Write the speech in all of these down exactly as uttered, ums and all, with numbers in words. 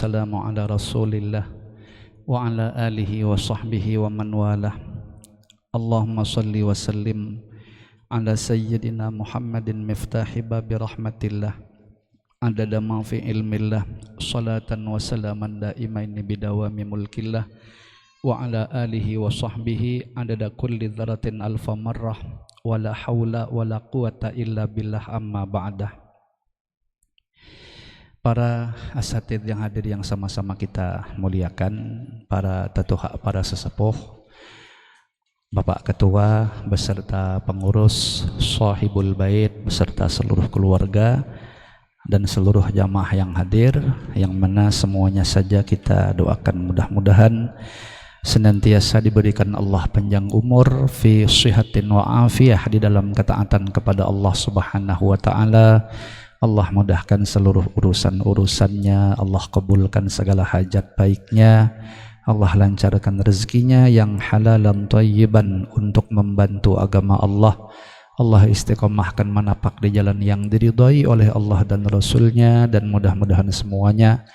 والسلام على رسول الله وعلى آله وصحبه ومن والاه. اللهم صل وسلم على سيدنا محمد مفتاح باب رحمة الله عدد ما في علم الله، صلاة وسلاما دائمين بدوام ملك الله، وعلى آله وصحبه عدد كل ذرة ألف مرة، ولا حول ولا قوة إلا بالله، أما بعد. Para asatidz yang hadir yang sama-sama kita muliakan, para tatuha, para sesepuh, Bapak Ketua beserta pengurus, Sohibul Bait beserta seluruh keluarga, dan seluruh jamaah yang hadir, yang mana semuanya saja kita doakan mudah-mudahan senantiasa diberikan Allah panjang umur, fi sihatin wa afiyah, di dalam ketaatan kepada Allah Subhanahu wa Ta'ala. Allah mudahkan seluruh urusan-urusannya, Allah kabulkan segala hajat baiknya, Allah lancarkan rezekinya yang halalan thayyiban untuk membantu agama Allah. Allah istiqomahkan manapak di jalan yang diridhoi oleh Allah dan Rasulnya, dan mudah-mudahan semuanya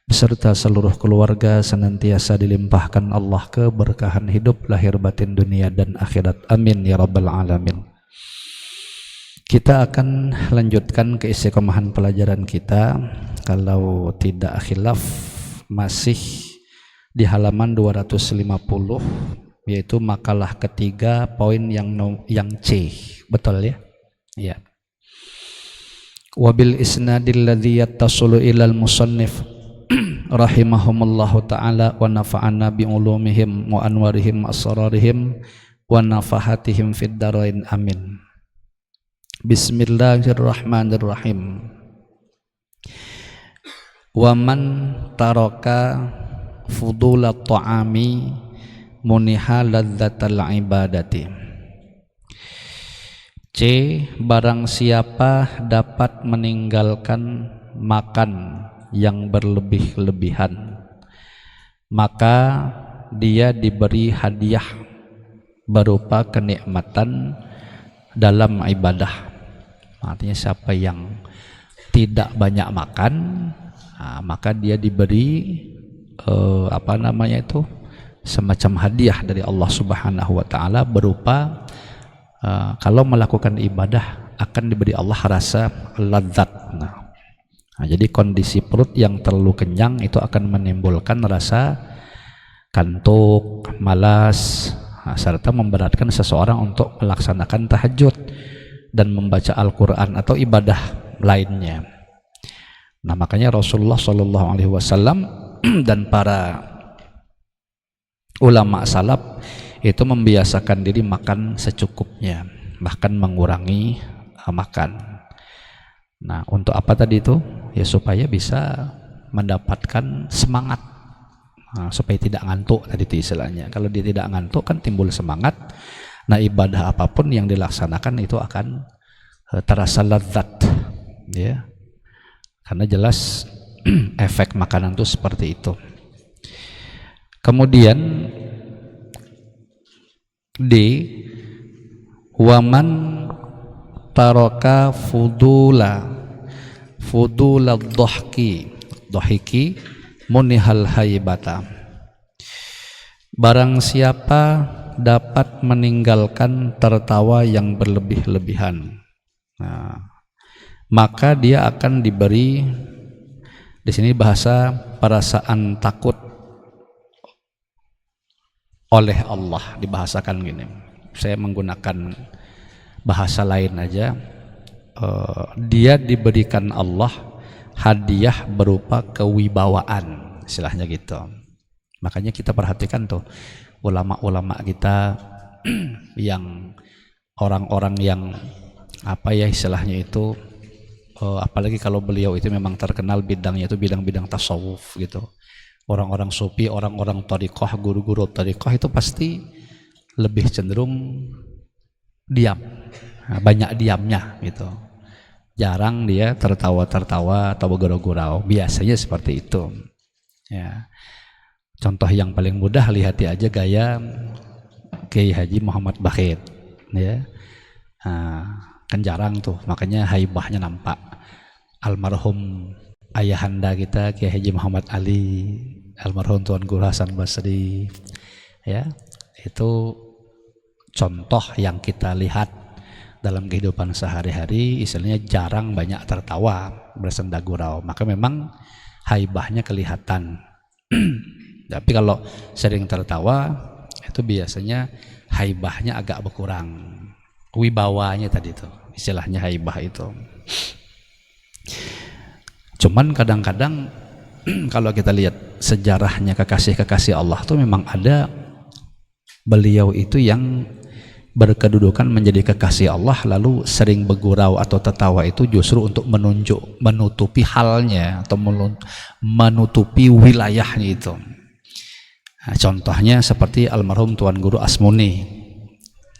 beserta seluruh keluarga senantiasa dilimpahkan Allah keberkahan hidup lahir batin dunia dan akhirat. Amin ya rabbal alamin. Kita akan lanjutkan keistiqomahan pelajaran kita. Kalau tidak khilaf, masih di halaman dua ratus lima puluh, yaitu makalah ketiga, poin yang no-, yang C. Betul ya? Iya. Wabil isnadil ladzi yattasilu ilal musannif rahimahumullahu ta'ala wa nafa'ana bi ulumihim wa anwarihim wa asrarihim wa nafahatihim fid darain, amin. Bismillahirrahmanirrahim. Wa man taraka fudula ta'ami muniha ladzatal ibadati. C. Barang siapa dapat meninggalkan makan yang berlebih-lebihan, maka dia diberi hadiah berupa kenikmatan dalam ibadah. Artinya, siapa yang tidak banyak makan, nah, maka dia diberi, eh, apa namanya itu, semacam hadiah dari Allah Subhanahu wa Ta'ala berupa, eh, kalau melakukan ibadah akan diberi Allah rasa lezat. Nah, Nah, jadi kondisi perut yang terlalu kenyang itu akan menimbulkan rasa kantuk, malas, nah, serta memberatkan seseorang untuk melaksanakan tahajud dan membaca Al-Quran atau ibadah lainnya. Nah, makanya Rasulullah Shallallahu Alaihi Wasallam dan para ulama salaf itu membiasakan diri makan secukupnya, bahkan mengurangi, eh, makan. Nah, untuk apa tadi itu? Ya, supaya bisa mendapatkan semangat. Nah, supaya tidak ngantuk tadi itu istilahnya. Kalau dia tidak ngantuk, kan timbul semangat. Nah, ibadah apapun yang dilaksanakan itu akan, eh, terasa lezat, ya. Karena jelas efek makanan itu seperti itu. Kemudian D, waman taraka fudula, fudula dhahki, dhahiki, munihal haibata. Barang siapa dapat meninggalkan tertawa yang berlebih-lebihan, nah, maka dia akan diberi, di sini bahasa, perasaan takut oleh Allah, dibahasakan gini. Saya menggunakan bahasa lain aja. Eh, dia diberikan Allah hadiah berupa kewibawaan, istilahnya gitu. Makanya kita perhatikan tuh, ulama-ulama kita yang orang-orang yang, apa ya istilahnya itu, eh, apalagi kalau beliau itu memang terkenal bidangnya itu bidang-bidang tasawuf gitu. Orang-orang sufi, orang-orang thariqah, guru-guru thariqah itu pasti lebih cenderung diam. Nah, banyak diamnya gitu. Jarang dia tertawa-tertawa atau bergurau-gurau. Biasanya seperti itu. Ya. Contoh yang paling mudah, lihati aja gaya Kiai Haji Muhammad Bakhit, ya. Nah, kan jarang tuh, makanya haibahnya nampak. Almarhum ayahanda kita Kiai Haji Muhammad Ali, almarhum Tuan Guru Hasan Basri, ya, itu contoh yang kita lihat dalam kehidupan sehari-hari, istilahnya jarang banyak tertawa bersenda gurau, maka memang haibahnya kelihatan. Tapi kalau sering tertawa, itu biasanya haibahnya agak berkurang, wibawanya tadi tuh, istilahnya haibah itu. Cuman kadang-kadang kalau kita lihat sejarahnya kekasih-kekasih Allah tuh memang ada beliau itu yang berkedudukan menjadi kekasih Allah, lalu sering bergurau atau tertawa itu justru untuk menunjuk, menutupi halnya atau melun- menutupi wilayahnya itu. Nah, contohnya seperti almarhum Tuan Guru Asmuni.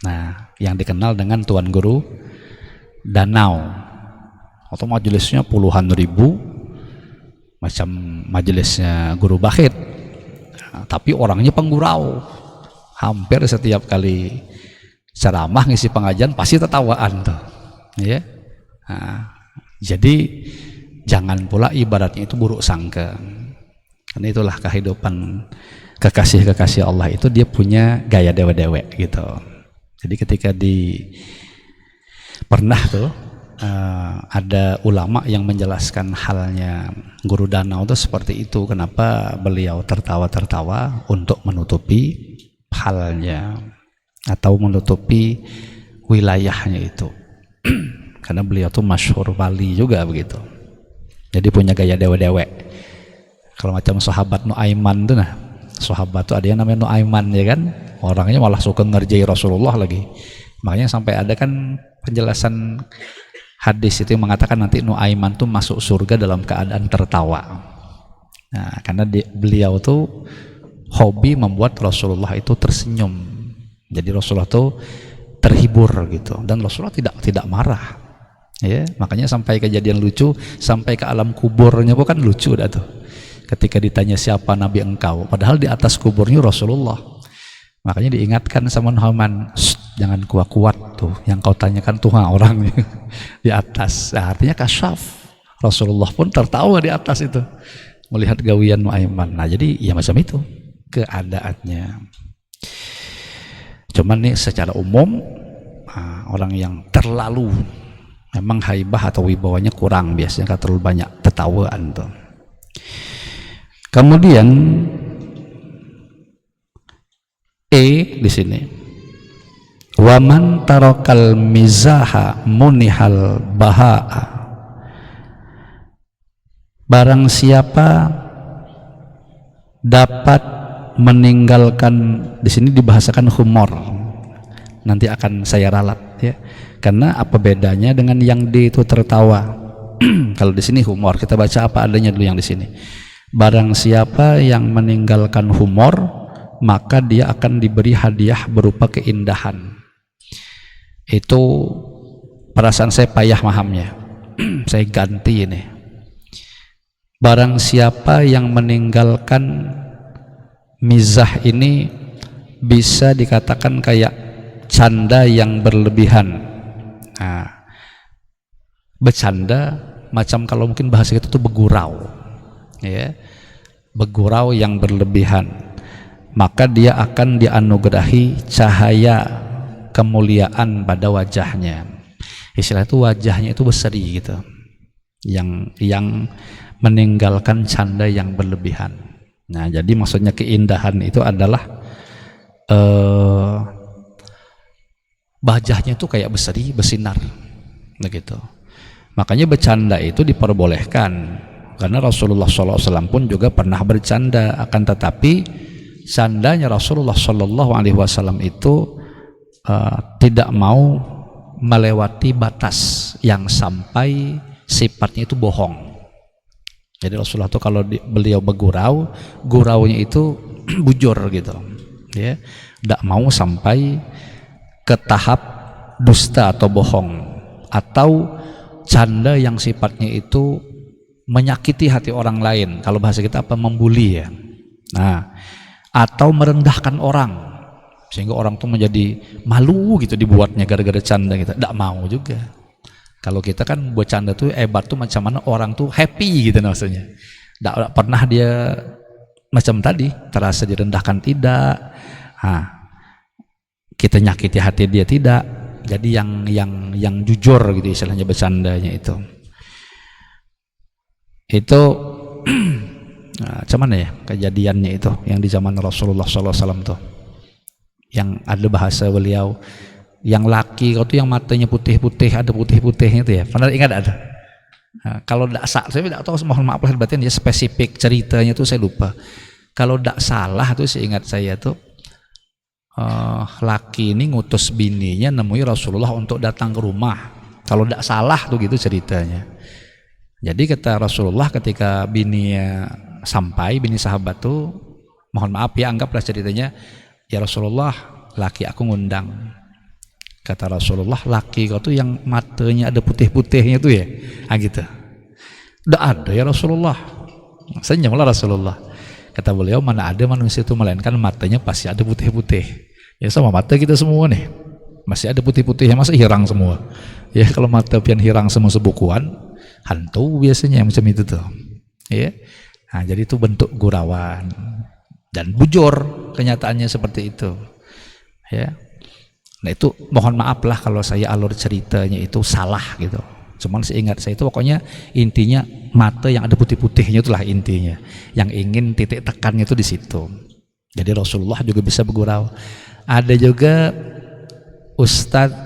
Nah, yang dikenal dengan Tuan Guru Danau. Atau majelisnya puluhan ribu, macam majelisnya Guru Bahit. Nah, tapi orangnya penggurau. Hampir setiap kali ceramah, ngisi pengajian, pasti tertawaan tuh. Ya. Nah, jadi jangan pula ibaratnya itu buruk sangka. Karena itulah kehidupan kekasih-kekasih Allah itu, dia punya gaya dewe-dewe gitu. Jadi ketika di pernah tuh, eh, ada ulama yang menjelaskan halnya Guru Danau tuh seperti itu, kenapa beliau tertawa-tertawa untuk menutupi halnya atau menutupi wilayahnya itu. Karena beliau tuh masyhur wali juga begitu. Jadi punya gaya dewe-dewe. Kalau macam sahabat Nuaiman tuh, nah, sahabat tuh ada yang namanya Nuaiman, ya kan, orangnya malah suka ngerjai Rasulullah lagi. Makanya sampai ada kan penjelasan hadis itu yang mengatakan nanti Nuaiman tuh masuk surga dalam keadaan tertawa. Nah, karena di, beliau tuh hobi membuat Rasulullah itu tersenyum. Jadi Rasulullah tuh terhibur gitu, dan Rasulullah tidak tidak marah. Ya, makanya sampai kejadian lucu, sampai ke alam kuburnya kok kan lucu dah tuh. Ketika ditanya siapa nabi engkau, padahal di atas kuburnya Rasulullah. Makanya diingatkan sama Nuaiman, "Sst, jangan kuat-kuat tuh, yang kau tanyakan tuh ha, orang di atas." Nah, artinya kasyaf. Rasulullah pun tertawa di atas itu melihat gawian Nuaiman. Nah, jadi ya macam itu keadaannya. Cuman nih secara umum, ah, orang yang terlalu memang haibah atau wibawanya kurang, biasanya kan terlalu banyak tetawaan tuh. Kemudian E di sini, "Waman tarokal mizaha munihal bahaa." Barang siapa dapat meninggalkan, di sini dibahasakan humor. Nanti akan saya ralat ya. Karena apa bedanya dengan yang D itu tertawa? Kalau di sini humor, kita baca apa adanya dulu yang di sini. Barang siapa yang meninggalkan humor, maka dia akan diberi hadiah berupa keindahan. Itu perasaan saya payah mahamnya. Saya ganti ini. Barang siapa yang meninggalkan mizah ini, bisa dikatakan kayak canda yang berlebihan. Nah, bercanda macam kalau mungkin bahasa kita tuh begurau. Ya. Begurau yang berlebihan. Maka dia akan dianugerahi cahaya kemuliaan pada wajahnya. Istilah itu wajahnya itu berseri gitu. Yang yang meninggalkan canda yang berlebihan. Nah, jadi maksudnya keindahan itu adalah eh, wajahnya itu kayak berseri, bersinar, begitu. Makanya bercanda itu diperbolehkan karena Rasulullah shallallahu alaihi wasallam pun juga pernah bercanda. Akan tetapi candanya Rasulullah shallallahu alaihi wasallam itu eh, tidak mau melewati batas yang sampai sifatnya itu bohong. Jadi Rasulullah tuh kalau di, beliau bergurau, guraunya itu bujur gitu, ya, tidak mau sampai ke tahap dusta atau bohong atau canda yang sifatnya itu menyakiti hati orang lain. Kalau bahasa kita apa, membuli ya. Nah, atau merendahkan orang sehingga orang tuh menjadi malu gitu dibuatnya gara-gara canda gitu. Tidak mau juga. Kalau kita kan bercanda tuh hebat tuh macam mana orang tuh happy gitu maksudnya. Tidak pernah dia macam tadi terasa direndahkan, tidak. Nah, kita nyakiti hati dia, tidak. Jadi yang yang yang jujur gitu istilahnya bercandanya itu. Itu nah, cuman ya kejadiannya itu yang di zaman Rasulullah sallallahu alaihi wasallam tuh. Yang ada bahasa beliau, yang laki kau tuh yang matanya putih-putih, ada putih-putihnya tuh ya. Pernah ingat ada? Nah, kalau tidak sa- saya tidak tahu, mohon maaf lahir batin ya, spesifik ceritanya tuh saya lupa. Kalau tidak salah tuh seingat saya tuh eh, laki ini ngutus bininya nemui Rasulullah untuk datang ke rumah. Kalau tidak salah tuh gitu ceritanya. Jadi kata Rasulullah ketika bininya sampai, bini sahabat tuh, mohon maaf ya, anggaplah ceritanya, "Ya Rasulullah, laki aku ngundang." Kata Rasulullah, "Laki kau tuh yang matanya ada putih-putihnya tuh ya?" Ah gitu. "Tidak ada ya Rasulullah." Senyumlah Rasulullah. Kata beliau, "Mana ada manusia itu melainkan matanya pasti ada putih-putih." Ya sama mata kita semua nih. Masih ada putih-putih, yang masa hirang semua. Ya kalau mata pian hirang semua sebukuan, hantu biasanya yang macam itu tuh. Ya. Nah, jadi itu bentuk gurauan dan bujur, kenyataannya seperti itu. Ya. Nah, itu mohon maaf lah kalau saya alur ceritanya itu salah gitu. Cuman seingat saya itu pokoknya intinya mata yang ada putih-putihnya itulah intinya. Yang ingin titik tekannya itu di situ. Jadi Rasulullah juga bisa bergurau. Ada juga Ustadz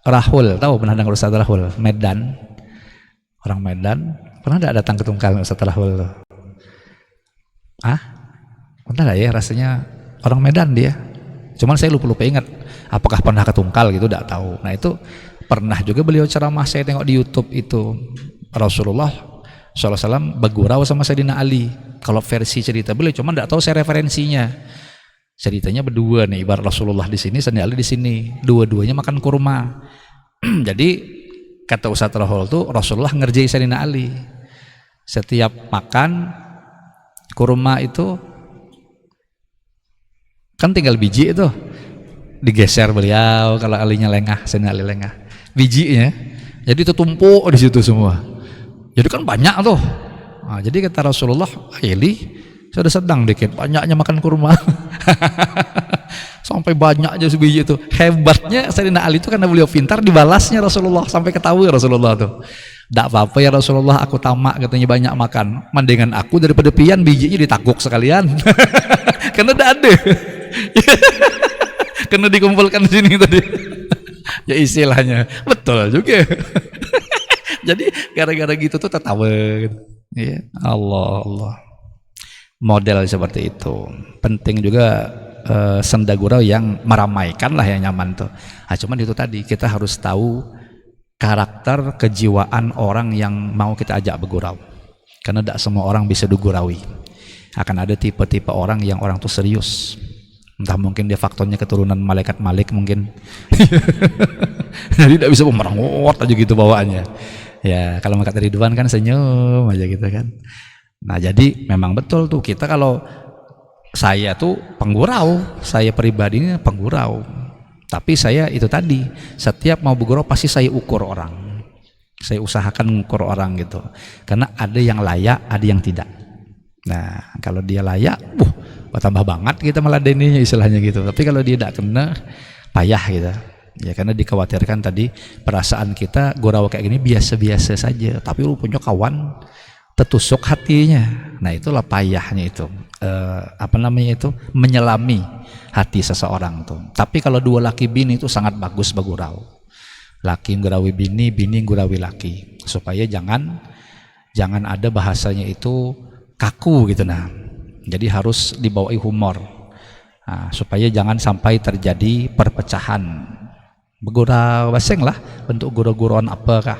Rahul, tahu pernah dengar Ustadz Rahul? Medan. Orang Medan. Pernah tidak datang ke Tungkal Ustadz Rahul tuh? Ah, entah lah ya, rasanya orang Medan dia. Cuman saya lupa-lupa ingat apakah pernah ke Tungkal gitu, tidak tahu. Nah, itu pernah juga beliau ceramah, saya tengok di YouTube itu, Rasulullah sallallahu alaihi wasallam bergurau sama Sayyidina Ali. Kalau versi cerita beliau, cuman tidak tahu saya referensinya. Ceritanya berdua nih, ibarat Rasulullah di sini, Sayyidina Ali di sini. Dua-duanya makan kurma. Jadi kata Ustadz Rahul tuh, Rasulullah ngerjai Sayyidina Ali. Setiap makan kurma itu kan tinggal biji itu, digeser beliau kalau Alinya lengah, Sayyidina Ali lengah, bijinya. Jadi itu tumpuk di situ semua. Jadi kan banyak tuh. Nah, jadi kata Rasulullah, "Ali, sudah sedang dikit banyaknya makan kurma." Sampai banyak aja sebiji itu. Hebatnya Sayyidina Ali itu karena beliau pintar, dibalasnya Rasulullah, sampai ketawa Rasulullah tuh. "Tidak apa-apa ya Rasulullah, aku tamak," katanya, "banyak makan. Mendingan aku daripada pian, bijinya ditakuk sekalian." Karena tidak ada. Karena dikumpulkan di sini tadi. Ya istilahnya. Betul juga. Jadi gara-gara gitu tuh tertawa gitu. Ya, Allah, Allah. Model seperti itu. Penting juga eh, senda gurau yang meramaikan lah, yang nyaman tuh. Nah, cuman itu tadi, kita harus tahu karakter kejiwaan orang yang mau kita ajak bergurau. Karena tidak semua orang bisa diguraui. Akan ada tipe-tipe orang yang orang tuh serius. Entah mungkin dia faktornya keturunan malaikat Malik mungkin. Jadi tidak bisa merengut aja gitu bawaannya. Ya, kalau malaikat Ridwan kan senyum aja gitu kan. Nah, jadi memang betul tuh, kita kalau saya tuh penggurau, saya pribadi ini penggurau. Tapi saya itu tadi, setiap mau bergurau pasti saya ukur orang. Saya usahakan ngukur orang gitu. Karena ada yang layak, ada yang tidak. Nah, kalau dia layak, buh, bertambah banget kita meladeninya istilahnya gitu. Tapi kalau dia tidak kena, payah gitu. Ya, karena dikhawatirkan tadi perasaan kita gurau kayak gini biasa-biasa saja. Tapi rupanya kawan tertusuk hatinya. Nah, itulah payahnya itu. Eh, apa namanya itu? Menyelami hati seseorang tuh. Tapi kalau dua laki bini itu sangat bagus bergurau. Laki gurawi bini, bini gurawi laki. Supaya jangan jangan ada bahasanya itu kaku gitu nah. Jadi harus dibawai humor. Nah, supaya jangan sampai terjadi perpecahan. Begurau baseng lah, bentuk gurau-gurauan apa kah?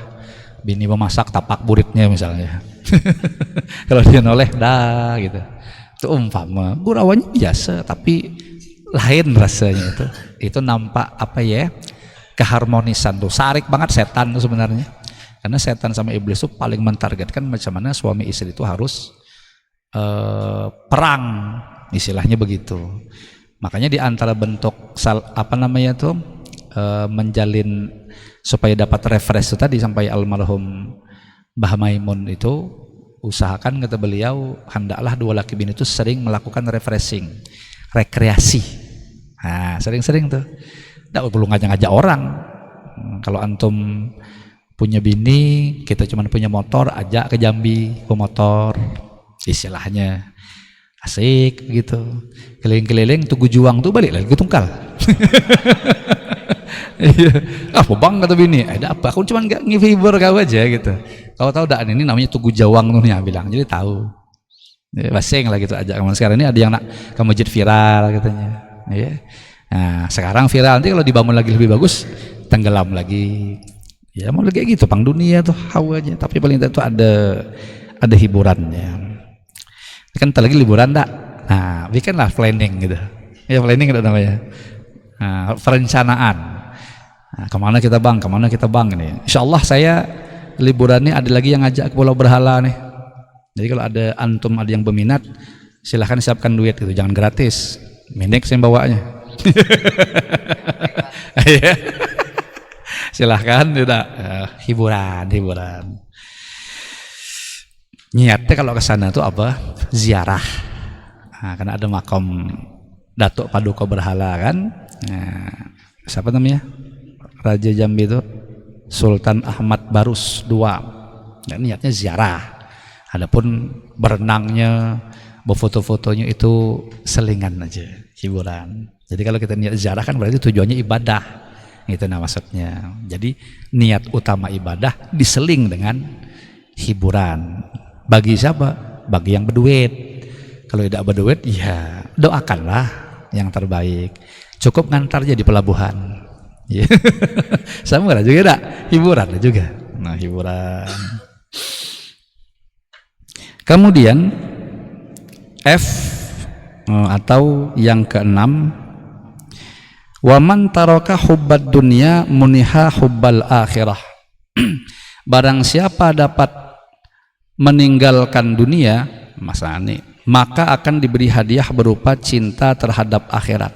Bini memasak tapak buritnya misalnya. Kalau dia noleh dah gitu. Itu umpama, gurauannya biasa tapi lain rasanya itu. Itu nampak apa ya? Keharmonisan tuh. Sarik banget setan tuh sebenarnya. Karena setan sama iblis tuh paling mentargetkan macam mana suami istri itu harus eh, perang, istilahnya begitu. Makanya di antara bentuk sal, apa namanya tuh eh, menjalin supaya dapat refresh itu tadi, sampai almarhum Mbah Maimun itu usahakan, kata beliau, hendaklah dua laki bini itu sering melakukan refreshing, rekreasi. Nah, sering-sering tuh. Nggak perlu ngajak-ngajak orang. Hmm, kalau antum punya bini, kita cuma punya motor, ajak ke Jambi, ke motor, istilahnya asik gitu. Keliling-keliling, Tugu Juang tuh balik lagi ke Tungkal. Iya. Apa bang, kata bini? Ada apa? Aku cuma nggak ngehibur kau aja gitu. Kau tahu dak, ini namanya Tugu Jawang tuh nih, bilang. Jadi tahu. Ya, basing lah gitu aja. Kamu sekarang ini ada yang nak ke masjid viral katanya. Ya. Nah, sekarang viral, nanti kalau dibangun lagi lebih bagus, tenggelam lagi. Ya mau lagi gitu, pang dunia tuh hawanya. Tapi paling tidak tuh ada ada hiburannya. Kan tak lagi liburan dak? Nah, bikinlah planning gitu. Ya planning itu namanya. Nah, perencanaan. Nah, kemana kita bang? Kemana kita bang ini? Insya Allah saya liburan ini ada lagi yang ngajak ke Pulau Berhala nih. Jadi kalau ada antum, ada yang berminat, silahkan siapkan duit gitu, jangan gratis. Minik saya bawanya. Iya. Silahkan tidak. Eh, hiburan, hiburan. Niatnya kalau ke sana tuh apa? Ziarah. Nah, karena ada makam Datuk Paduka Berhala kan. Nah, siapa namanya? Raja Jambi itu Sultan Ahmad Barus dua. Ya, niatnya ziarah. Adapun berenangnya, berfoto-fotonya itu selingan aja, hiburan. Jadi kalau kita niat ziarah kan berarti tujuannya ibadah. Gitu nah maksudnya. Jadi niat utama ibadah diseling dengan hiburan. Bagi siapa? Bagi yang berduit. Kalau tidak berduit, ya doakanlah yang terbaik. Cukup ngantar aja di pelabuhan. Ya. Sama lah juga, dak? Hiburan lah juga. Nah, hiburan. Kemudian F, eh, atau yang keenam, waman taraka hubbad dunya muniha hubbal akhirah. Barang siapa dapat meninggalkan dunia, masani, maka akan diberi hadiah berupa cinta terhadap akhirat.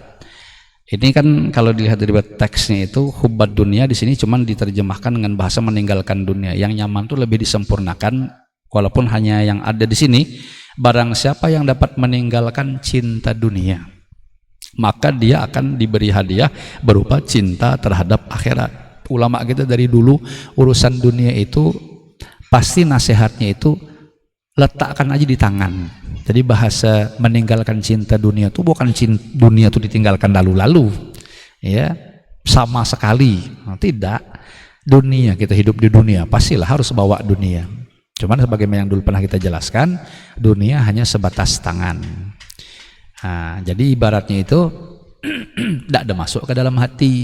Ini kan kalau dilihat dari teksnya itu, hubbad dunia di sini cuman diterjemahkan dengan bahasa meninggalkan dunia. Yang nyaman tuh lebih disempurnakan, walaupun hanya yang ada di sini, barang siapa yang dapat meninggalkan cinta dunia, maka dia akan diberi hadiah berupa cinta terhadap akhirat. Ulama kita dari dulu, urusan dunia itu pasti nasihatnya itu letakkan aja di tangan. Jadi bahasa meninggalkan cinta dunia tuh bukan cin-, dunia tuh ditinggalkan lalu-lalu, ya, sama sekali. Nah, tidak. Dunia, kita hidup di dunia, pastilah harus bawa dunia. Cuman sebagaimana yang dulu pernah kita jelaskan, dunia hanya sebatas tangan. Nah, jadi ibaratnya itu tidak ada masuk ke dalam hati.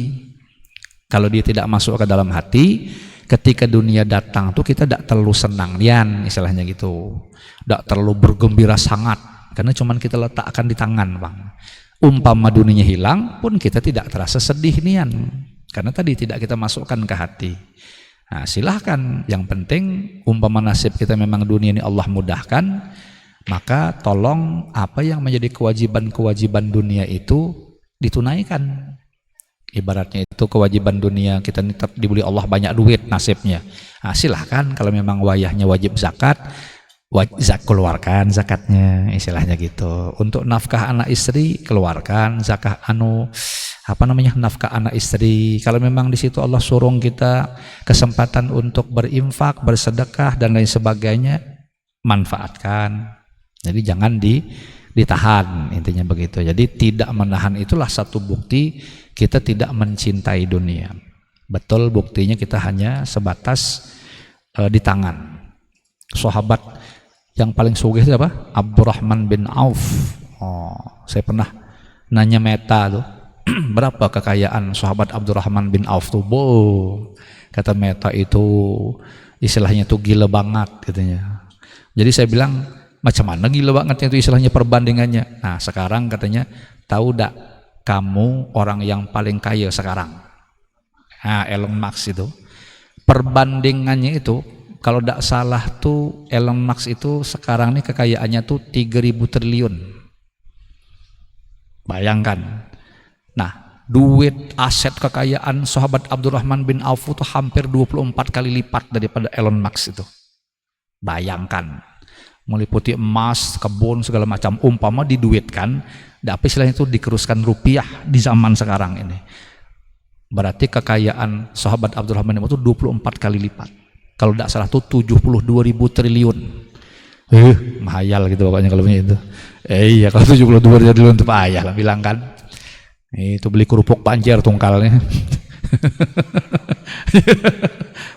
Kalau dia tidak masuk ke dalam hati, ketika dunia datang tuh kita tidak terlalu senang nian, istilahnya gitu. Tidak terlalu bergembira sangat, karena cuman kita letakkan di tangan, bang. Umpama dunianya hilang pun kita tidak terasa sedih nian, karena tadi tidak kita masukkan ke hati. Nah, silahkan. Yang penting, umpama nasib kita memang dunia ini Allah mudahkan, maka tolong apa yang menjadi kewajiban-kewajiban dunia itu ditunaikan. Ibaratnya itu kewajiban dunia kita ini ter-, diberi Allah banyak duit nasibnya. Nah, silahkan kalau memang wayahnya wajib zakat, waj-, zak-, keluarkan zakatnya, istilahnya gitu. Untuk nafkah anak istri, keluarkan zakat anu, apa namanya, nafkah anak istri. Kalau memang di situ Allah surung kita kesempatan untuk berinfak, bersedekah dan lain sebagainya, manfaatkan. Jadi jangan di-, ditahan, intinya begitu. Jadi tidak menahan itulah satu bukti kita tidak mencintai dunia. Betul, buktinya kita hanya sebatas, eh, di tangan. Sahabat yang paling sugih itu apa? Abdurrahman bin Auf. Oh, saya pernah nanya meta tuh, berapa kekayaan sahabat Abdurrahman bin Auf tuh? Bo, kata meta itu istilahnya tuh gila banget katanya. Jadi saya bilang, macam mana gila bangetnya itu istilahnya perbandingannya? Nah, sekarang katanya, tahu dak kamu orang yang paling kaya sekarang? Nah, Elon Musk itu. Perbandingannya itu, kalau tidak salah tuh Elon Musk itu sekarang nih kekayaannya tuh tiga ribu triliun. Bayangkan. Nah, Duit, aset, kekayaan sahabat Abdurrahman bin Auf itu hampir dua puluh empat kali lipat daripada Elon Musk itu. Bayangkan, meliputi emas, kebun, segala macam. Umpama diduitkan, apa istilahnya itu, dikeruskan rupiah di zaman sekarang ini, berarti kekayaan sahabat Abdurrahman bin Auf itu dua puluh empat kali lipat. Kalau tidak salah tuh tujuh puluh dua ribu triliun. Eh, mahayal gitu pokoknya kalau punya itu. Eh, iya, kalau tujuh puluh dua triliun itu payah lah bilang kan. Itu beli kerupuk pancer tungkalnya.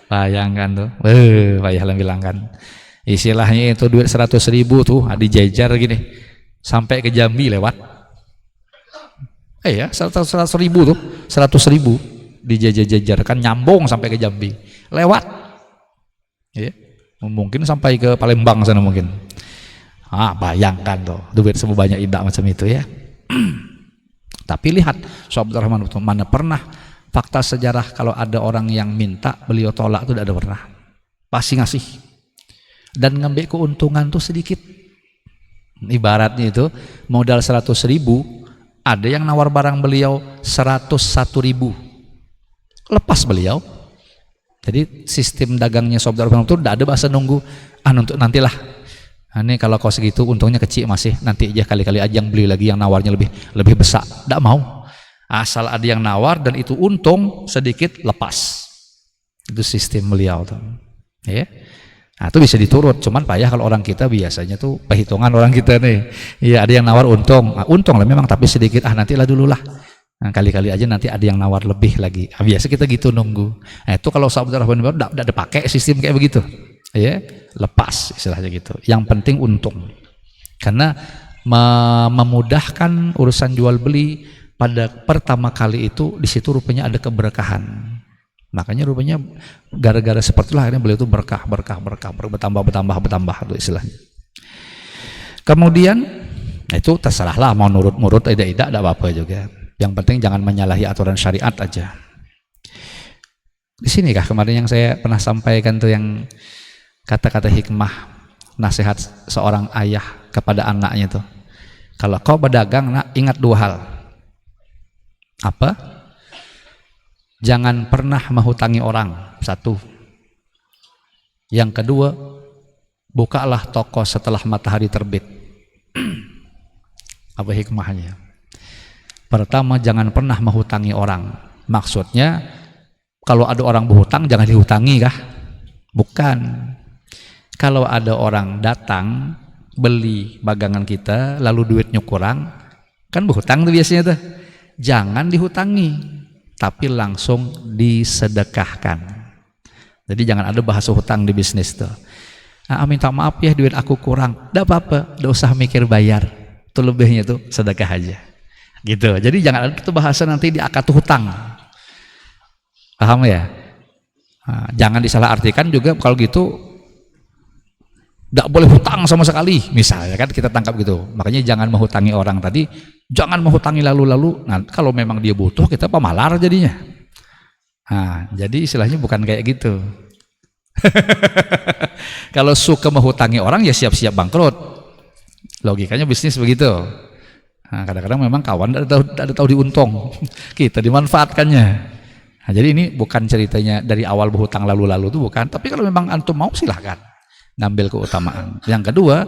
Bayangkan tuh. Eh, payah lah bilang kan. Istilahnya itu duit seratus ribu tuh, ah, dijajar gini. Sampai ke Jambi lewat. Eh ya, seratus, seratus ribu tuh. Seratus ribu dijajar-jajar kan nyambung sampai ke Jambi. Lewat. Ya. Mungkin sampai ke Palembang sana mungkin. Ah, bayangkan tuh, duit sebanyak indak macam itu ya. Tapi lihat, sahabat Abdurrahman itu mana pernah fakta sejarah kalau ada orang yang minta, beliau tolak tuh tidak ada pernah. Pasti ngasih. Dan ngambil keuntungan tuh sedikit. Ibaratnya itu modal seratus ribu, ada yang nawar barang beliau seratus satu ribu. Lepas beliau. Jadi sistem dagangnya sahabat Abdurrahman itu tidak ada bahasa nunggu, ah, untuk nantilah. Nah, ini kalau kau segitu untungnya kecil masih, nanti aja kali-kali aja yang beli lagi yang nawarnya lebih lebih besar. Tidak mau. Asal ada yang nawar dan itu untung sedikit, lepas. Itu sistem beliau tuh. Ya. Nah, itu bisa diturut, cuman payah kalau orang kita biasanya tuh perhitungan orang kita nih. Iya, ada yang nawar untung. Ah, untung lah memang, tapi sedikit, ah, nantilah dulu lah. Nah, kali-kali aja nanti ada yang nawar lebih lagi. Ah, biasa kita gitu nunggu. Nah, itu kalau sahabat Abdurrahman bin Auf tidak tidak dipakai sistem kayak begitu. Ya, lepas istilahnya gitu. Yang penting untung. Karena me- memudahkan urusan jual beli pada pertama kali itu, di situ rupanya ada keberkahan. Makanya rupanya gara-gara seperti itulah akhirnya beliau itu berkah, berkah, berkah, ber- bertambah, bertambah, bertambah itu istilahnya. Kemudian, nah, itu terserahlah mau nurut-nurut, tidak, tidak, tidak apa-apa juga. Yang penting jangan menyalahi aturan syariat aja. Di sini kah kemarin yang saya pernah sampaikan tuh, yang kata-kata hikmah, nasihat seorang ayah kepada anaknya tuh. Kalau kau berdagang, nak, ingat dua hal. Apa? Jangan pernah menghutangi orang, satu. Yang kedua, bukalah toko setelah matahari terbit. Apa hikmahnya? Pertama, jangan pernah menghutangi orang. Maksudnya, kalau ada orang berhutang, jangan dihutangi kah? Bukan. Kalau ada orang datang beli bagangan kita, lalu duitnya kurang, kan berhutang tuh biasanya tuh. Jangan dihutangi, tapi langsung disedekahkan. Jadi jangan ada bahasa hutang di bisnis tuh. Ah, minta maaf ya, duit aku kurang. Tidak apa-apa, tidak usah mikir bayar. Itu lebihnya tuh sedekah aja. Gitu. Jadi jangan ada tuh bahasa nanti diakat hutang. Paham ya? Nah, jangan disalahartikan juga kalau gitu, tidak boleh hutang sama sekali. Misalnya kan kita tangkap gitu. Makanya jangan menghutangi orang tadi, jangan menghutangi lalu-lalu. Nah, kalau memang dia butuh, kita pamalar jadinya. Nah, jadi istilahnya bukan kayak gitu. Kalau suka menghutangi orang, ya siap-siap bangkrut. Logikanya bisnis begitu. Nah, kadang-kadang memang kawan tidak tahu, tidak tahu diuntung. Kita dimanfaatkannya. Nah, jadi ini bukan ceritanya dari awal berhutang lalu-lalu itu bukan. Tapi kalau memang antum mau, silahkan ngambil keutamaan. Yang kedua,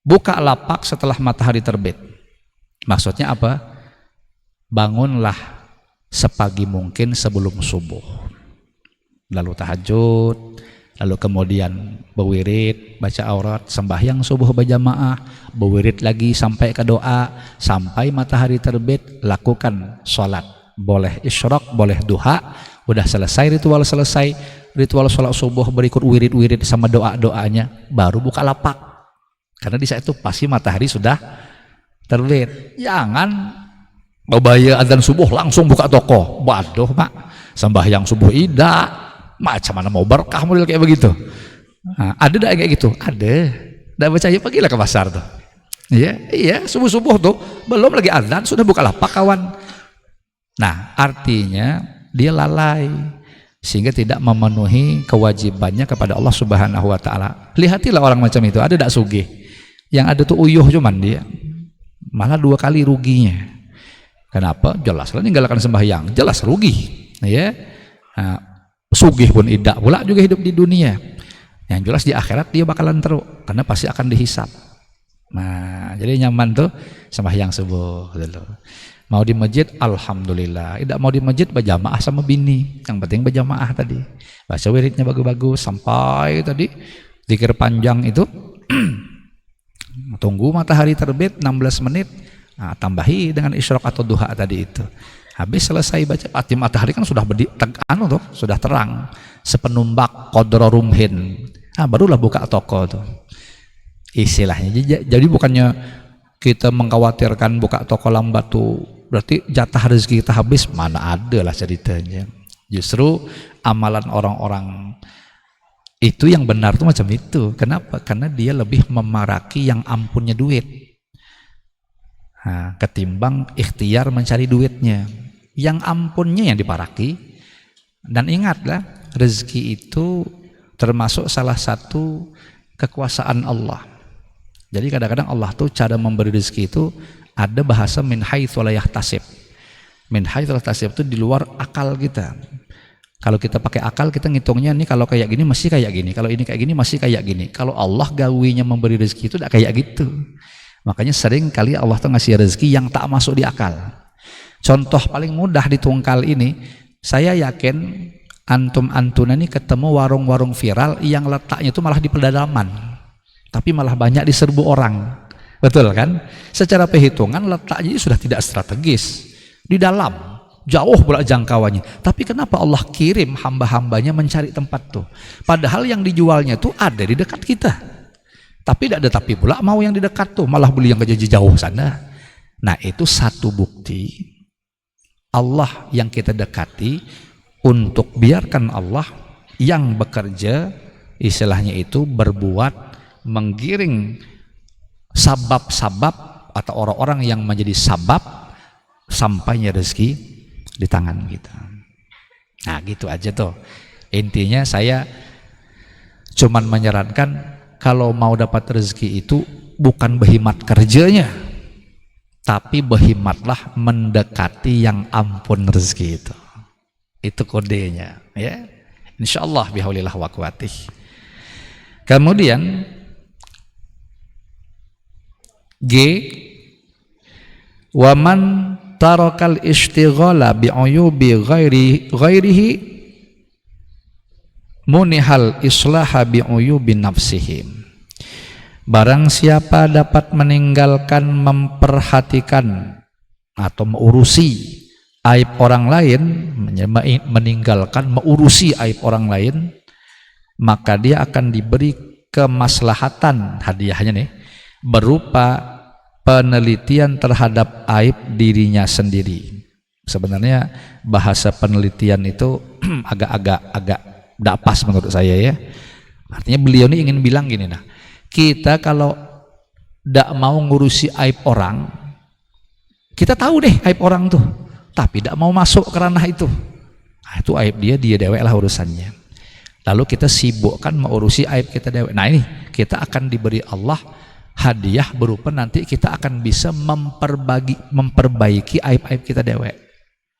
buka lapak setelah matahari terbit. Maksudnya apa? Bangunlah sepagi mungkin sebelum subuh. Lalu tahajud, lalu kemudian bewirid, baca aurat, sembahyang subuh berjamaah, bewirid lagi sampai ke doa, sampai matahari terbit, lakukan sholat. Boleh isyrok, boleh duha, udah selesai ritual, selesai ritual sholat subuh, berikut wirid-wirid sama doa-doanya, baru buka lapak. Karena di saat itu pasti matahari sudah terbit. Jangan babaya adzan subuh langsung buka toko. Waduh, Mak. Sembahyang subuh ida. Macam mana mau berkah model kayak begitu? Nah, ada dah kayak gitu? Ada. Tidak percaya, pergilah ke pasar tuh. Iya, iya, subuh-subuh tuh belum lagi adzan sudah buka lapak, kawan. Nah, artinya dia lalai sehingga tidak memenuhi kewajibannya kepada Allah Subhanahu wa taala. Lihatilah orang macam itu, ada dak sugih? Yang ada tuh uyuh cuman dia. Malah dua kali ruginya. Kenapa? Jelas lah ninggalkan sembahyang, jelas rugi, ya. Nah, sugih pun idak pula juga hidup di dunia. Yang jelas di akhirat dia bakalan teruk, karena pasti akan dihisap. Nah, jadi nyaman tuh sembahyang subuh dulu. Mau di masjid, alhamdulillah. Tidak mau di masjid, berjamaah sama bini. Yang penting berjamaah tadi. Baca wiridnya bagus-bagus sampai tadi zikir panjang itu. Tunggu matahari terbit enam belas menit. Nah, tambahi dengan isyraq atau duha tadi itu. Habis selesai baca, pasti matahari kan sudah bedi, teg, anu tuh, sudah terang. Sepenumbak kodro rumhin. Nah, barulah buka toko tuh. Istilahnya. Jadi, jadi bukannya kita mengkhawatirkan buka toko lambat tuh, berarti jatah rezeki kita habis, mana ada lah ceritanya. Justru amalan orang-orang itu yang benar tuh macam itu. Kenapa? Karena dia lebih memaraki yang ampunnya duit. Nah, ketimbang ikhtiar mencari duitnya. Yang ampunnya yang diparaki. Dan ingatlah, rezeki itu termasuk salah satu kekuasaan Allah. Jadi kadang-kadang Allah tuh cara memberi rezeki itu ada bahasa min haitsu la yahtasib. Min haitsu la yahtasib itu di luar akal kita. Kalau kita pakai akal, kita ngitungnya nih, kalau kayak gini masih kayak gini, kalau ini kayak gini masih kayak gini. Kalau Allah gawinya memberi rezeki itu tidak kayak gitu. Makanya sering kali Allah tuh ngasih rezeki yang tak masuk di akal. Contoh paling mudah di Tungkal ini, saya yakin antum-antuna nih ketemu warung-warung viral yang letaknya itu malah di pedalaman, tapi malah banyak diserbu orang. Betul kan? Secara perhitungan letaknya sudah tidak strategis, di dalam, jauh pula jangkauannya. Tapi kenapa Allah kirim hamba-hambanya mencari tempat tuh? Padahal yang dijualnya tuh ada di dekat kita. Tapi tidak ada tapi pula mau yang di dekat tuh, malah beli yang jauh sana. Nah, itu satu bukti Allah yang kita dekati, untuk biarkan Allah yang bekerja, istilahnya itu berbuat, menggiring sabab-sabab atau orang-orang yang menjadi sabab sampainya rezeki di tangan kita. Nah, gitu aja tuh. Intinya saya cuman menyarankan, kalau mau dapat rezeki itu bukan berhemat kerjanya, tapi berhematlah mendekati yang ampun rezeki itu. Itu kodenya, ya. Insya Allah bihaulillah wa quwatih. Kemudian G, waman tarakal istighala bi uyubi ghairi, ghairihi munihal islaha bi uyubi nafsihi. Barang siapa dapat meninggalkan memperhatikan atau mengurusi aib orang lain, meninggalkan mengurusi aib orang lain, maka dia akan diberi kemaslahatan, hadiahnya nih, berupa penelitian terhadap aib dirinya sendiri. Sebenarnya bahasa penelitian itu agak-agak agak tidak pas menurut saya, ya. Artinya beliau ini ingin bilang gini, nah, kita kalau tidak mau ngurusi aib orang, kita tahu deh aib orang tuh, tapi tidak mau masuk ke ranah itu. Nah, itu aib dia, dia dewek lah urusannya. Lalu kita sibukkan mengurusi aib kita dewek. Nah, ini kita akan diberi Allah hadiah berupa nanti kita akan bisa memperbagi, memperbaiki aib-aib kita dewek.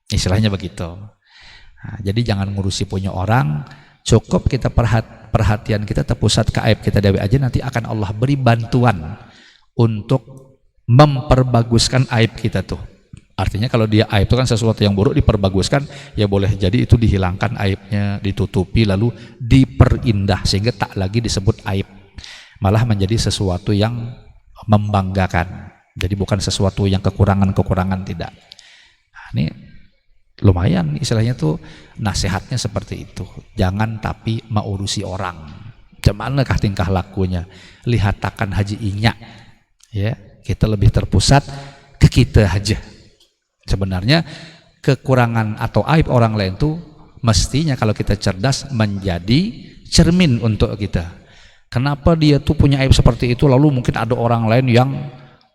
Istilahnya begitu. Nah, jadi jangan ngurusi punya orang, cukup kita perhat, perhatian kita terpusat ke aib kita dewek aja, nanti akan Allah beri bantuan untuk memperbaguskan aib kita tuh. Artinya kalau dia aib itu kan sesuatu yang buruk diperbaguskan, ya boleh jadi itu dihilangkan aibnya, ditutupi lalu diperindah sehingga tak lagi disebut aib. Malah menjadi sesuatu yang membanggakan. Jadi bukan sesuatu yang kekurangan-kekurangan, tidak. Nah, ini lumayan istilahnya tuh nasihatnya seperti itu. Jangan tapi mengurusi orang. Cumanakah tingkah lakunya? Lihatakan haji inya. Ya, kita lebih terpusat ke kita aja. Sebenarnya kekurangan atau aib orang lain tuh mestinya kalau kita cerdas menjadi cermin untuk kita. Kenapa dia tuh punya aib seperti itu, lalu mungkin ada orang lain yang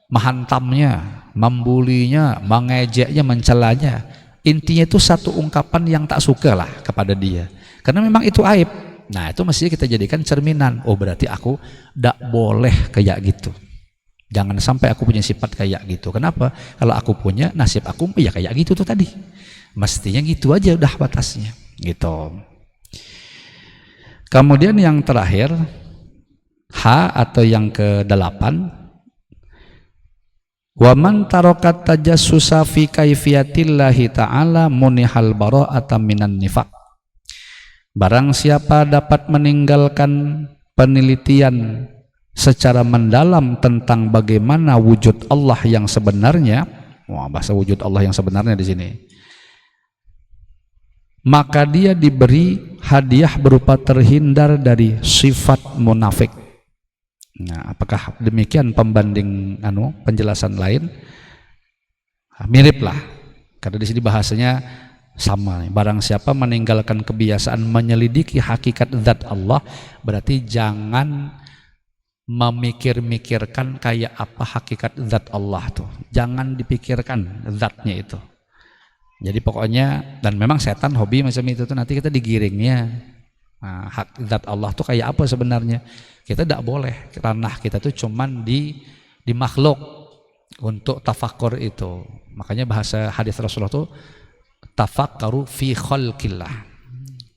menghantamnya, membulinya, mengejeknya, mencelanya. Intinya itu satu ungkapan yang tak suka lah kepada dia. Karena memang itu aib. Nah, itu mestinya kita jadikan cerminan. Oh, berarti aku tidak boleh kayak gitu. Jangan sampai aku punya sifat kayak gitu. Kenapa? Kalau aku punya, nasib aku ya kayak gitu tuh tadi. Mestinya gitu aja udah batasnya. Gitu. Kemudian yang terakhir, H atau yang kedelapan, wa man tarokat tajassusa fi kaifiyatillahi ta'ala munihal bara'ata minan nifaq. Barang siapa dapat meninggalkan penelitian secara mendalam tentang bagaimana wujud Allah yang sebenarnya, wah, bahasa wujud Allah yang sebenarnya di sini, maka dia diberi hadiah berupa terhindar dari sifat munafik. Nah, apakah demikian pembanding anu penjelasan lain? Nah, mirip lah. Karena di sini bahasanya sama. Barang siapa meninggalkan kebiasaan menyelidiki hakikat zat Allah, berarti jangan memikir-mikirkan kayak apa hakikat zat Allah tuh. Jangan dipikirkan zatnya itu. Jadi pokoknya, dan memang setan hobi macam itu tuh, nanti kita digiringnya. Nah, hak zat Allah tuh kayak apa sebenarnya? Kita tidak boleh. Ranah kita tuh cuman di di makhluk untuk tafakur itu. Makanya bahasa hadis Rasulullah tuh, "Tafakkaru fi khalqillah."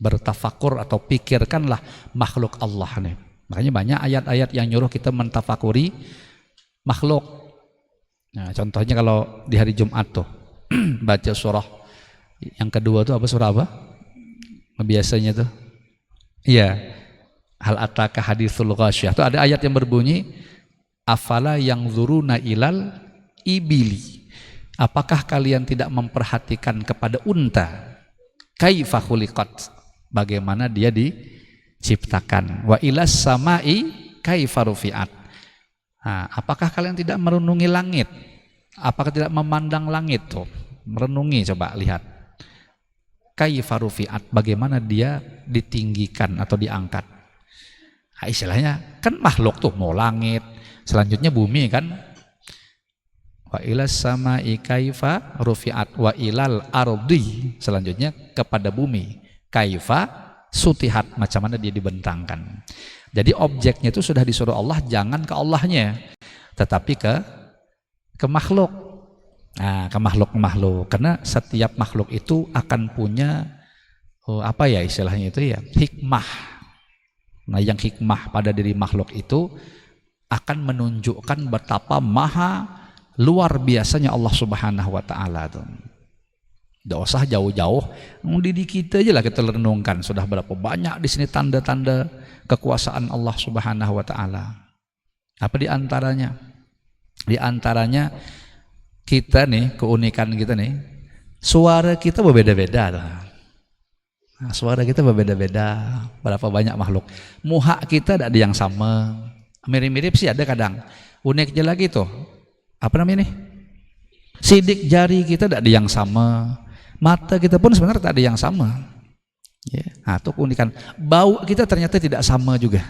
Bertafakur atau pikirkanlah makhluk Allah nih. Makanya banyak ayat-ayat yang nyuruh kita mentafakuri makhluk. Nah, contohnya kalau di hari Jumat tuh, baca surah yang kedua tuh apa, surah apa? Biasanya tuh. Iya. Hal ataka haditsul ghasyah. Tuh ada ayat yang berbunyi, "Afala yanzuruna ilal ibili." Apakah kalian tidak memperhatikan kepada unta? Kaifa khuliqat. Bagaimana dia diciptakan. Wa ilas samai kaifa rufiat. Nah, apakah kalian tidak merenungi langit? Apakah tidak memandang langit tuh? Merenungi, coba lihat. Kaifa rufiat, bagaimana dia ditinggikan atau diangkat. Nah, istilahnya kan makhluk tuh, mau langit, selanjutnya bumi kan. Wa ilas samai kaifa rufiat, wa ilal ardi, selanjutnya kepada bumi. Kaifa sutihat, macam mana dia dibentangkan. Jadi objeknya itu sudah disuruh Allah, jangan ke Allahnya, tetapi ke ke makhluk. Nah, ke makhluk-makhluk. Karena setiap makhluk itu akan punya, oh, apa ya istilahnya itu ya, hikmah. Nah, yang hikmah pada diri makhluk itu akan menunjukkan betapa maha luar biasanya Allah Subhanahu wa Ta'ala tuh. Tidak usah jauh-jauh, di kita aja lah kita renungkan, sudah berapa banyak di sini tanda-tanda kekuasaan Allah Subhanahu wa Ta'ala. Apa di antaranya? Di antaranya kita nih, keunikan kita nih, suara kita berbeda-beda tuh. Nah, suara kita berbeda-beda, berapa banyak makhluk. Muha kita tidak ada yang sama. Mirip-mirip sih ada kadang. Uniknya lagi tuh, apa namanya nih? Sidik jari kita tidak ada yang sama. Mata kita pun sebenarnya tak ada yang sama. Ya, nah, itu keunikan. Bau kita ternyata tidak sama juga.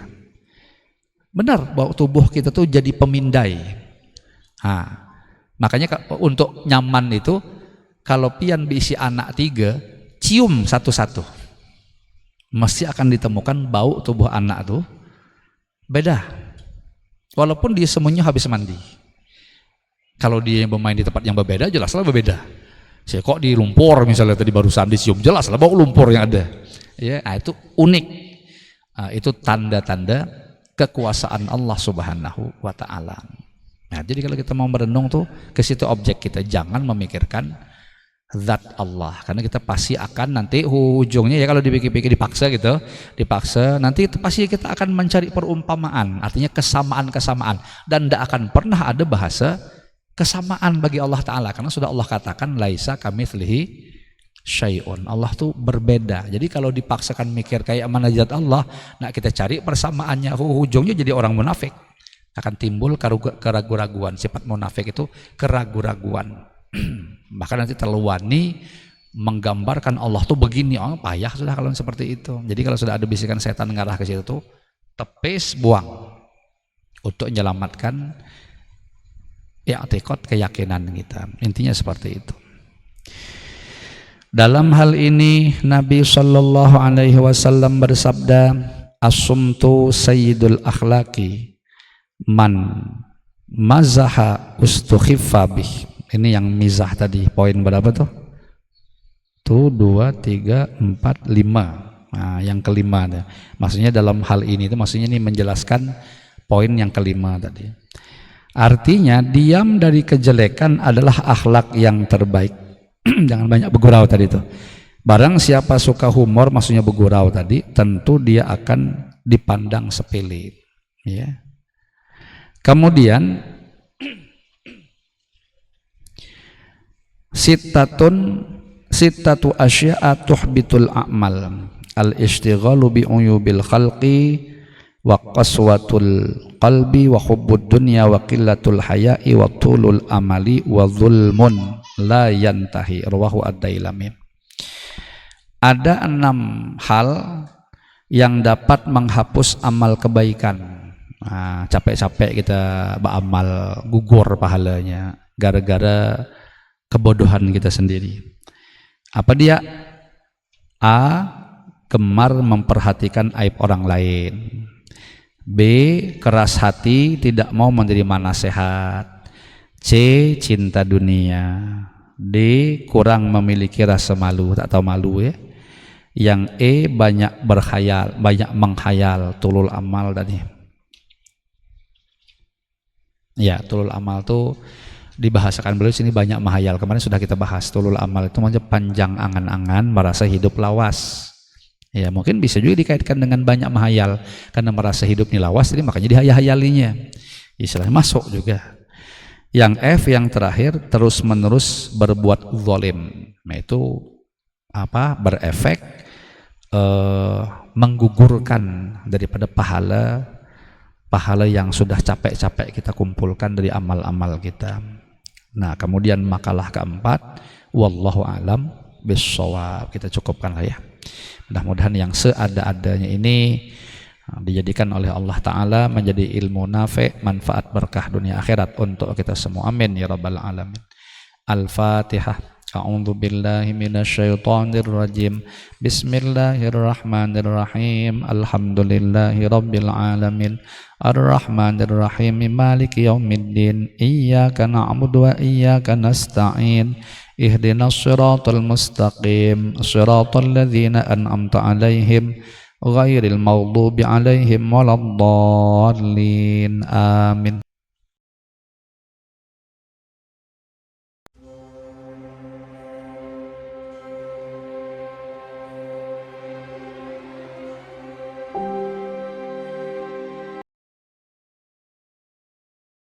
Benar, bau tubuh kita tuh jadi pemindai. Nah, makanya untuk nyaman itu, kalau pian berisi anak tiga, cium satu-satu. Mesti akan ditemukan bau tubuh anak tuh beda. Walaupun dia semuanya habis mandi. Kalau dia bermain di tempat yang berbeda, jelaslah berbeda. Saya kok di lumpur misalnya tadi barusan dicium, jelaslah bau lumpur yang ada. Ya, nah, itu unik. Nah, itu tanda-tanda kekuasaan Allah Subhanahu wa Ta'ala. Nah, jadi kalau kita mau merenung tuh ke situ objek kita, jangan memikirkan zat Allah, karena kita pasti akan nanti ujungnya ya kalau dipikir-pikir dipaksa gitu, dipaksa nanti itu pasti kita akan mencari perumpamaan, artinya kesamaan-kesamaan, dan tidak akan pernah ada bahasa kesamaan bagi Allah Ta'ala, karena sudah Allah katakan laisa kamitslihi syai'un. Allah tuh berbeda. Jadi kalau dipaksakan mikir kayak mana zat Allah, nak kita cari persamaannya, ujungnya jadi orang munafik. Akan timbul keraguan-keraguan. Sifat munafik itu keraguan-keraguan. Bahkan nanti terlalu wani menggambarkan Allah tuh begini, oh payah sudah kalau seperti itu. Jadi kalau sudah ada bisikan setan ngarah ke situ tuh, tepis buang untuk menyelamatkan i'tiqad, keyakinan kita. Intinya seperti itu. Dalam hal ini Nabi Shallallahu Alaihi Wasallam bersabda, "Asumtu sayyidul akhlaki, man Mazaha ustukhiffa bih. Ini yang mizah tadi, poin berapa tuh? Tuh, dua, tiga, empat, lima. Nah, yang kelima tuh. Maksudnya dalam hal ini itu, maksudnya ini menjelaskan poin yang kelima tadi. Artinya, diam dari kejelekan adalah akhlak yang terbaik. Jangan banyak begurau tadi tuh. Barang siapa suka humor, maksudnya begurau tadi, tentu dia akan dipandang sepele. Ya. Kemudian, sittatun, sittatu asya'a tuhbitul a'mal. Al-isytighalu bi uyubil khalqi, wa qaswatul qalbi, wa hubbud dunya, wa qillatul haya'i, wa tulul amali, wa zulmun la yantahi. Rawahu ad-Dailami. Ada enam hal yang dapat menghapus amal kebaikan. Nah, capek-capek kita beramal, gugur pahalanya gara-gara kebodohan kita sendiri. Apa dia? A, gemar memperhatikan aib orang lain. B, keras hati, tidak mau menerima nasihat. C, cinta dunia. D, kurang memiliki rasa malu, tak tahu malu ya. Yang E, banyak berkhayal, banyak menghayal, tulul amal tadi. Ya, tulul amal tuh dibahasakan beliau sini banyak mahayal. Kemarin sudah kita bahas, tulul amal itu maksudnya panjang angan-angan, merasa hidup lawas. Ya, mungkin bisa juga dikaitkan dengan banyak mahayal, karena merasa hidup ini lawas, jadi makanya dihayal-hayalinya. Istilahnya masuk juga. Yang F, yang terakhir, terus-menerus berbuat zalim. Nah, itu apa, berefek eh, menggugurkan daripada pahala, pahala yang sudah capek-capek kita kumpulkan dari amal-amal kita. Nah, kemudian makalah keempat, wallahu alam bissawab. Kita cukupkan lah ya. Mudah-mudahan yang seada-adanya ini, eh, dijadikan oleh Allah Ta'ala menjadi ilmu nafe, manfaat, berkah dunia akhirat untuk kita semua. Amin ya rabbal alamin. Al-Fatihah. A'udzu billahi minasyaitonir rajim. Bismillahirrahmanirrahim. Alhamdulillahi rabbil alamin. Arrahmanirrahim. Maliki yaumiddin. Iyyaka na'budu wa iyyaka nasta'in. Ihdinas siratal mustaqim. Siratal ladzina an'amta 'alaihim ghairil maghdubi 'alaihim waladdallin. Amin.